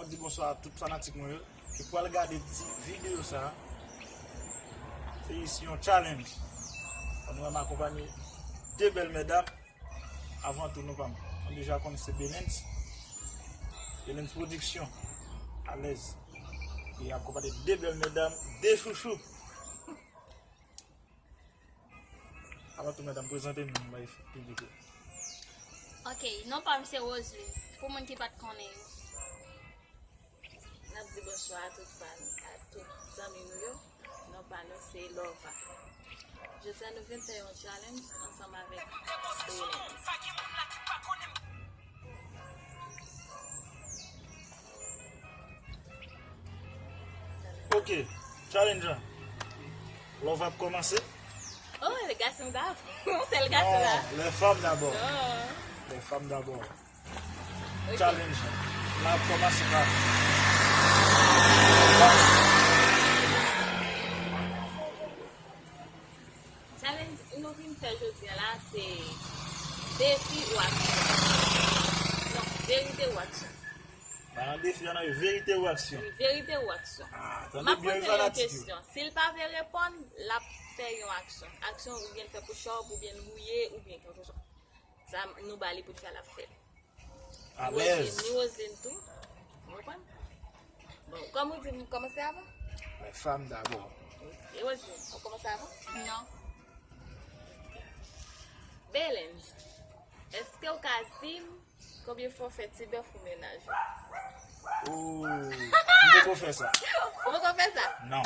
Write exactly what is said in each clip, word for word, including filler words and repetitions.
Di bonswa a tout fanatik mwen yo ki pral gade ti videyo sa a. Se isi yon challenge. Ann wè m akonpanye de bèl medam. Avan tou, nou pa m. Nou deja konn se Belens. Belens Production. Alèz. Li akonpanye de bèl medam, de chouchou. Avan tou, medam, prezante nou bay piblik yo. Ok, non pa m se Roseline. Pou moun ki pa t konnen yo. N ap di bonswa a tout fan, a tout zanmi nou yo. Non pa nou se Lova. Jodi a nou vin fè yon challenge ansanm avèk Belens. Ok, challenge lan. Lova ap kòmanse. Oh, le gason dabò. Se le gason la. Non, les femmes d'abord. Non. Les femmes d'abord. Ok. Challenge lan ap kòmanse pa. Challenge nou vin fè jodi a la, se defi ou aksyon. Non, verite ou aksyon. Ba nan defi a, nan verite ou aksyon? Wi, verite ou aksyon. Ah, tande byen, fanatik yo. M ap poze yon kesyon. Si l pa vle reponn, l ap fè yon aksyon. Aksyon oubyen l fè push up, oubyen l gouye, oubyen kèlkeswa. Sa nou ba li pou l fè, l ap fè l. Alèz. Roseline, ni Roseline tou. Ou konprann? Bon, kòm ou di m kòmanse avan? Les femmes d'abord. E Roseline, ou kòmanse avan? Non. Belens, èske w ka di m konbyen fwa w fè ti bèf ou mennaj ou? Oh, m poko fè sa. Ou poko fè sa? Non.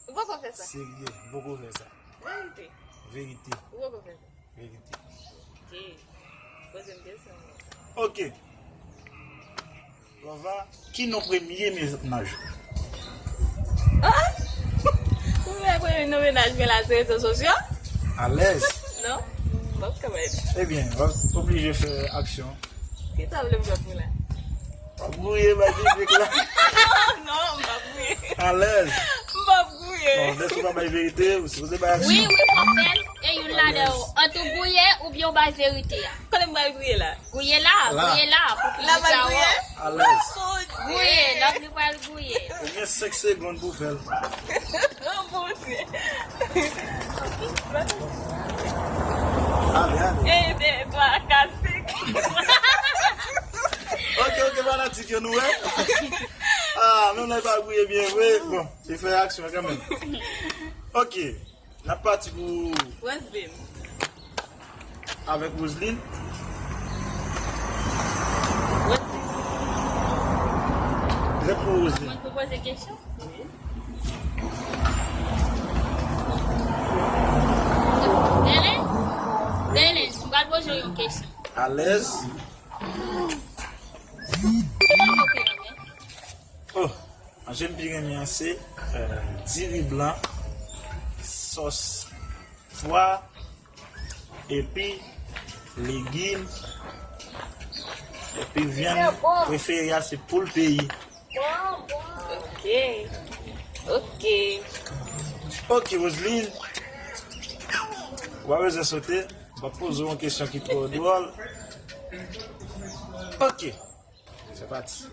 Ou poko fè sa? Serye, m poko fè sa. Verite. Verite. Ou poko fè sa? Verite. Ok. Poze m kesyon. Ok. Lova, ki non premye mennaj ou? Ah! Ou wè premye non mennaj mwen la se rezo sosyo? Alèz. Non? Bon, kanmenm. Ebyen, w ap oblije fè aksyon. Ki sa w vle m fè pou la? W ap gouye bay piblik la. Non, non, m p ap gouye. Alèz. M p ap gouye. Bon, dèske w pa bay verite, ou sipoze bay aksyon. Wi, wi, fò fè l. E youn ladan yo. Ant ou gouye oubyen w bay verite a. Kote m pral gouye la? Gouye la, la. Gouye la, pou piblik la wè. Alèz. Gouye, lòt li pral gouye. Ou gen senk segonn pou fè l. Oh, Bondye. Ale, ale. E de, twa, kat, senk. Ok, ok, fanatik yo, nou wè. Ah, menm lè pa gouye byen vre. Bon, li fè aksyon kanmenm. Ok. N ap pati pou Roseline. Avèk Roseline. Roseline. Rèt pou Roseline. Mwen pou poze kesyon? Wi. Belens? Belens, m pral poze w yon kesyon. Alèz. Ki manje w pi renmen? Oh, manje m pi renmen an se, euh, diri blan, sòs pwa, epi legim, epi vyann prefere a se poul peyi. Ok. Ok. Ok, Roseline. Ou pa bezwen sote. M ap poze w yon kesyon ki twò dwòl. Ok. Se pati.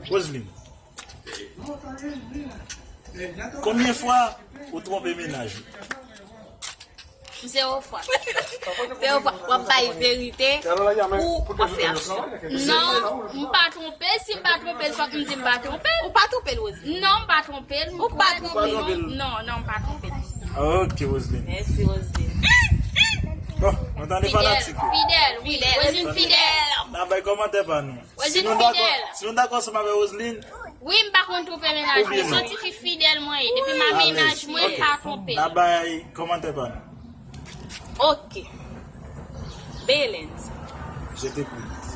Roseline. Konbyen fwa ou twonpe mennaj ou? Zewo fwa. Zewo fwa. W ap bay verite ou w ap fè aksyon? Non, m pa twonpe l. Si m pa twonpe l, fòk m di m pa twonpe l. Ou pa twonpe l, Roseline? Non, m pa twonpe l. Ou pa twonpe l? Non, non, m pa twonpe l. Ok, Roseline. Mèsi, Roseline. Bon, nou tande fanatik yo. Fidèl, wi. Roseline fidèl. N a bay kòmantè pa nou. Roseline fidèl. Si nou dakò ansanm avèk Roseline, wi, m pa konn twonpe mennaj mwen. Se yon tifi fidèl mwen ye. Depi m a mennaj mwen, m pa twonpe. N a bay kòmantè pa nou. Ok. Belens. Je t'écoute.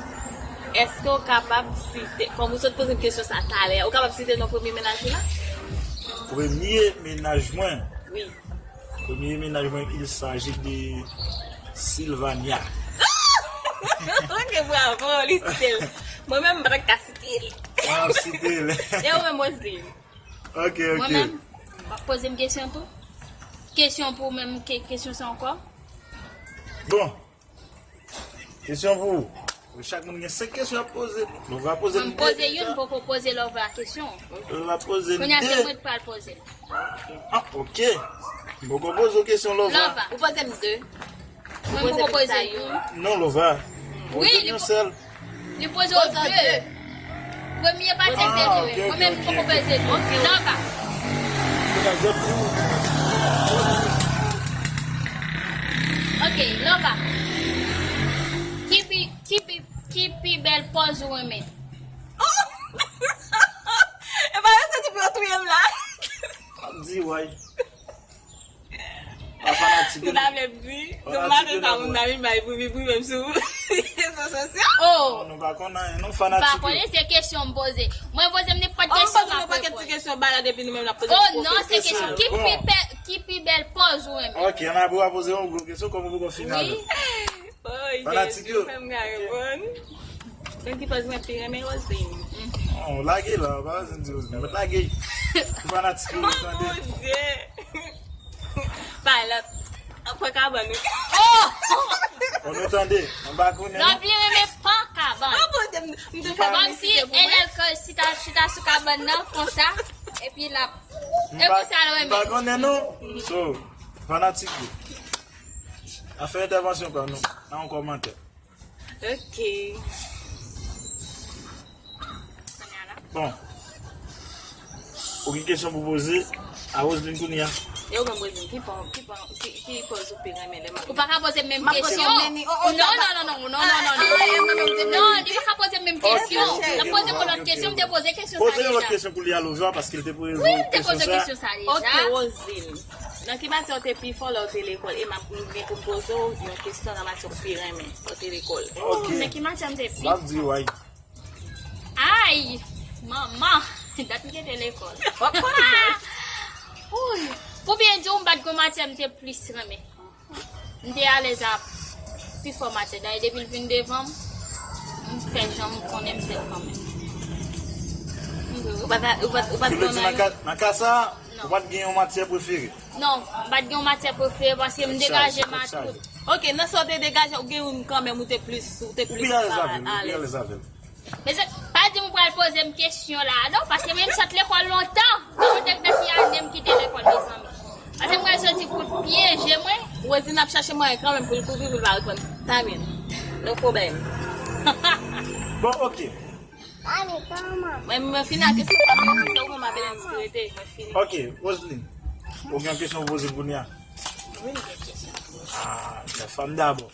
Èske w kapab site, kòm ou sot poze m kesyon sa talè, ou kapab site non premye mennaj ou la? Premye mennaj mwen? Wi. Premye mennaj mwen, il s'agit de Sylvania. Ok, bravo, li site l. Mwen menm, m pa t ka site l. Mwen ap site l. E ou menm, Roseline? Ok, ok. Mwen menm, w ap poze m kesyon tou? Kesyon pou menm, ke-, kesyon sa ankò? Bon. Kesyon pou ou. Chak moun gen senk kesyon y ap poze. Lova poze m de deja. Mwen poze youn, m poko poze Lova kesyon. Lova poze m de. Kounye a se mwen k pral poze l. Ah, ok. M poko poze w kesyon, Lova. Lova. Ou poze m de. Mwen m poko poze youn. Non, Lova. Poze m yon sèl. Li poze w de. Premye pati a se li. Mwen menm m poko poze de. Lova. Ok, Lova. Ki pi, ki pi, ki pi bèl pòz ou renmen? E pa yo soti pou yo touye m la. M ap di, way. Pa fanatik. M ta vle di, nan maten sa moun nan vin bay bri bri bri menm sou rezo sosyo. Oh! Nou pa konn anyen, non, fanatik. Pa konnen, se kesyon m poze. Mwen poze m nenpòt kesyon. M ap poze nenpòt kesyon, balad epi nou menm n ap poze. Oh non, se kesyon. Ki pi, ki pi bèl pòz ou renmen? Ok, ann apre w a poze yon gwo kesyon, kòm ou poko fin avè l. Fanatik yo. Fè m ka reponn. Donk ki pòz mwen pi renmen Roseline. Oh, lage la, pa bezwen di Roseline. Mwen lage. Ki fanatik yo tande. Mon Dieu. Pilot. Pran kabann wi. Oh! On nou tande. Mwen pa konnen. Love li renmen pran kabann. Oh mon Dieu. M te fè. Kòm si Enel ke si ta chita sou kabann nan konsa. Epi l ap. E konsa l renmen. M pa konnen non. So, fanatik yo. Afè entèvansyon pa nou. Nan yon kòmantè. Ok. Bon. Ou gen kesyon pou poze a Roseline kounye a? E ou menm Roseline, ki pon, ki pon, ki, ki pòz ou pi renmen lè m ap... Ou pa ka poze m menm kesyon. Non, non, non, non, non, non, non, non. Non, li pa ka poze m menm kesyon. L ap poze m yon lòt kesyon, m te poze kesyon sa deja. Poze yon lòt kesyon pou li a Lova, paske l te poze kesyon sa. Wi, m te poze kesyon sa deja. Ok, Roseline. Nan ki matyè w te pi fò lè w te lekòl? E m ap gen pou m poze w yon kesyon nan matyè w pi renmen lè w te lekòl. Oh, nan ki matyè m te pi fò? M ap di w, ay. Ay! Manman! Dat m kite lekòl. W ap konn fè. Pou byen di w, m pa t gen yon matyè m te plis renmen. M te alèz a pifò matyè. Dayè depi l vin devan m, m fè jan m konnen m fè l kanmenm. Ou pa t, ou pa t, ou pa t gen yon... Nan ka sa a, ou pa t gen yon matyè prefere? Non, m pa t gen yon matyè prefere paske m degaje m a tout. Ok, nan sa w te degaje, ou gen youn kanmenm ou te plis, ou te plis alèz avè l. Mezanmi, pa di m ou pral poze m kesyon la a non, paske mwen m sot lekòl lontan. Ou te gade ki ane m kite lekòl, mezanmi. Paske m pral soti pou pyeje mwen. Roseline ap chache mwayen kanmenm pou l kouvri pou l pa reponn. Tamil. No pwoblèm. Bon, ok. Mwen, mwen fin ak kesyon sa, mwen se ou mwen ap rete, mwen fini. Ok, Roseline. Ou gen kesyon pou poze m kounye a? Wi, m gen kesyon. Ah, men fanm dabò.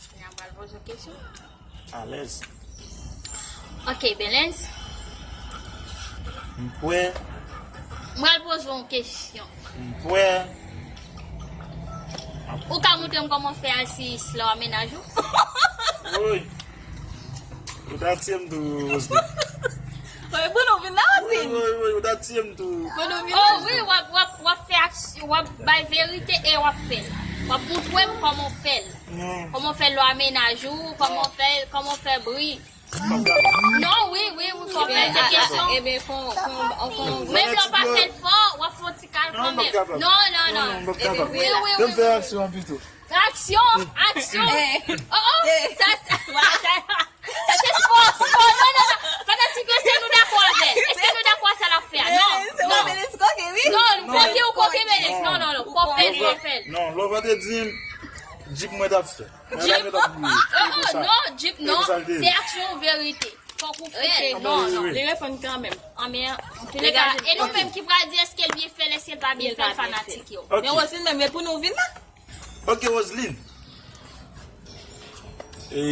Kounye a m pral poze w kesyon. Alèz. Ok, Belens. M kwè. M pral poze w yon kesyon. M kwè. Ou ka montre m kòman w fè asiyis lè w ap mennaj ou? Woy. Ou ta tiye m tou, Roseline. Woy, bon, nou vin la, Roseline. Woy, woy, ou ta tiye m tou. Bon, nou vin la. Oh, wi, w ap, w ap, w ap fè aksyon, w ap bay verite e w ap fè l. W ap montre m kòman w fè l. Kòman w fè l lè w ap mennaj ou, kòman w fè l, kòman w fè bri. Non, wi, wi, wi, fò fè se kesyon. Menm lè w pa fè l fò, w ap fè yon ti kal kanmenm. Non, non, non. Wi, wi, wi. Fè m fè aksyon an pito. Aksyon, aksyon. Oh, oh, sa, sa, sa se spò, spò. Non, non, non. Fanatik yo, èske nou dakò avè l? Èske nou dakò a sa l ap fè a? Non, non. Non, koke ou koke Belens. Non, non, non. Fò fè l, fò fè l. Non, lè w pa te di m, Jeep mwen t ap fè. Mwen pa mèt ap gouye. Oh, oh, non, Jeep non. Se aksyon ou verite. Fòk ou fè l. Non, non. Li reponn kanmenm. Anben, antouleka, e nou menm ki pral di èske l byen fè l, èske l pa byen fè l, fanatik yo. Men Roseline menm, e pou nou vin la. Ok, Roseline. E...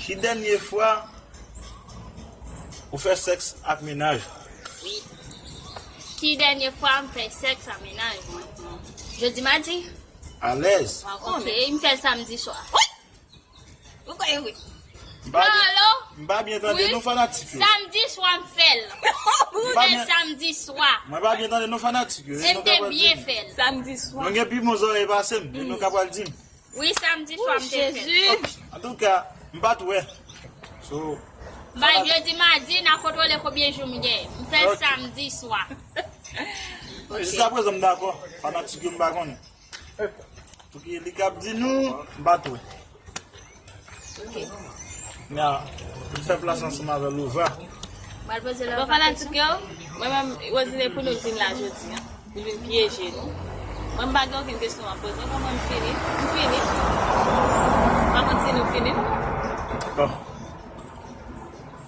Ki dènye fwa ou fè sèks ak mennaj? Wi. Ki dènye fwa m fè sèks ak mennaj mwen? Jodi, madi. Alèz. Ok, m fè l samdi swa. Ou kwè wi? M pa byen, m pa byen tande non fanatik yo. Samdi swa m fè l. M fè l samdi swa. Mwen pa byen tande non fanatik yo. E m te byen fè l. Samdi swa. Nou gen pi bon zòrèy pase m, e nou ka pral di m. Wi, samdi swa m te fè l. Antouka, m pa t wè. So, bay jodi, madi, n a kontwole konbyen jou m gen. M fè l samdi swa. Jiskaprezan m dakò. Fanatik yo m pa konnen. Pouki li k ap di nou, m pa t wè. Nya, li fè plas ansanm avè Lova. Bon, fanatik yo, mwen menm, Roseline pou nou vin la jodi a. Li vin pyeje nou. Mwen, m pa gen okenn kesyon a poze. Kòman m fini? M fini. M pa konn si nou fini. Bon.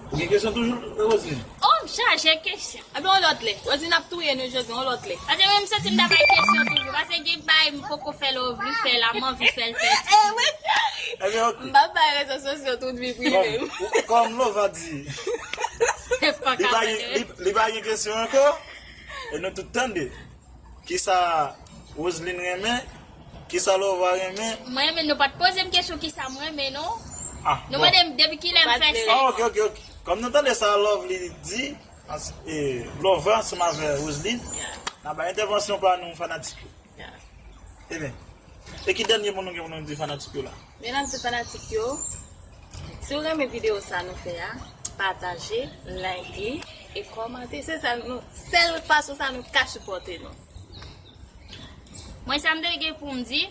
Ou gen kesyon toujou, Roseline? Oh, m chaje kesyon. Ebyen, yon lòt lè. Roseline ap touye nou jodi, yon lòt lè. Paske mwen, m santi m ta bay kesyon toujou. Paske gen bay m poko fè Lovely fè la, m anvi fè l fè. Ebyen, ok. M pa bay rezo sosyo tout vi prive m. Kòm Lova di, li pa gen kesyon ankò, e nou tout tande. Kisa Roseline renmen? Kisa Lova renmen? Mwen renmen, nou pa t poze m kesyon kisa m renmen, non. Ah, bon. Nou mande m depi kilè m fè sèks. Ah, ok, ok, ok. Kòm nou tande sa Lovely di, ans- e, Lova ansanm avè Roseline, n a bay entèvansyon pa nou fanatik yo. Ebyen, e ki dènye mo nou gen pou nou di fanatik yo la? Men n ap di fanatik yo, si w renmen videyo sa nou fè a, pataje, like e kòmante. Se sa nou, sèl fason sa nou ka sipòte nou. Mwen sa m te gen pou m di,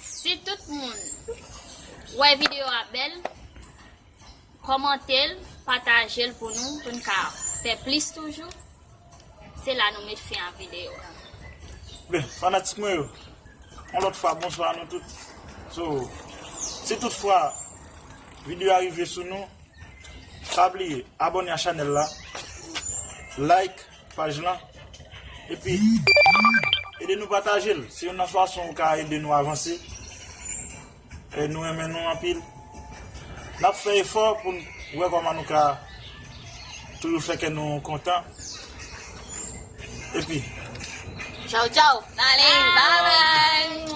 si tout moun wè videyo a bèl, kòmante l, pataje l pou nou, pou n ka fè plis toujou. Se la nou met fen a videyo a. Ben, fanatik mwen yo, yon lòt fwa, bonswa nou tout. So, si tout fwa videyo a rive sou nou, pa bliye abòne a chanèl la, like paj lan, epi ede nou pataje l. Se youn nan fason ou ka ede nou avanse. E nou renmen nou anpil. N ap fè efò pou n wè kòman nou ka toujou fè kè nou kontan. Epi, tchaw, tchaw. N ale, bye bye.